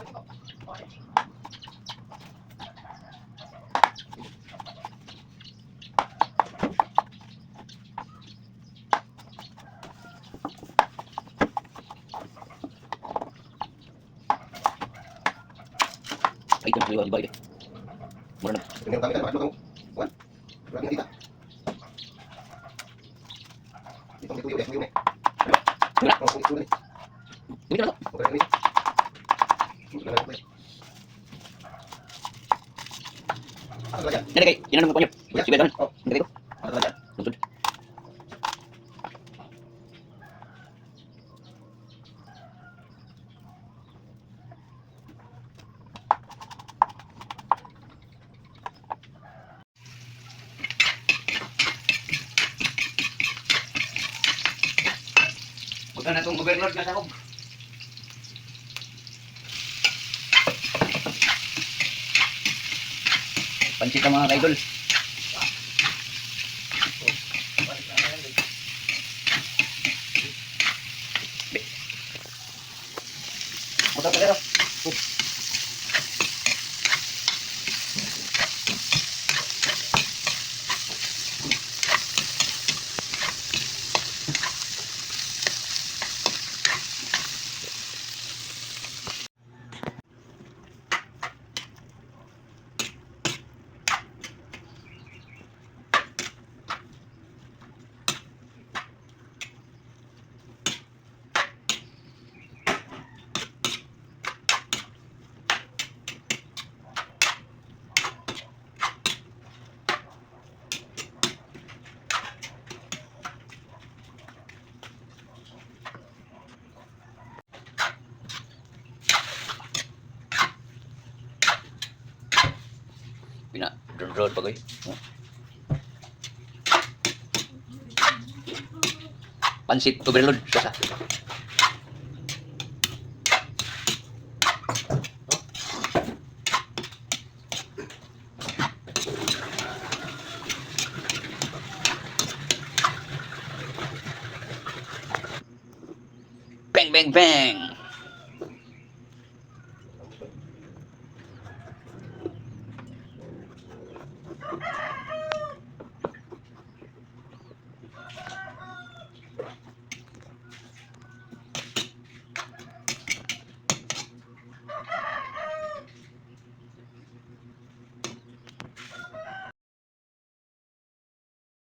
Ay, ito na di ba? Mura na. Meron kami tayo, makatulog ang kuwan. Marami nakita. Itong tuyo, eh, tuyo, eh. Wala. Oh, tuyo, tuyo. Dito na to. Okay, kami. Ano ba yan? Dali kay, yun ang ko niyo. Sige doon. Oh. Dali ko. Ano ba yan? Lungsod. Huwag na itong overload na sakog. Pansit ang mga kaidol. Motor pa pero. Pina drone drone pa koy. Pansit overload sa. Bang bang bang.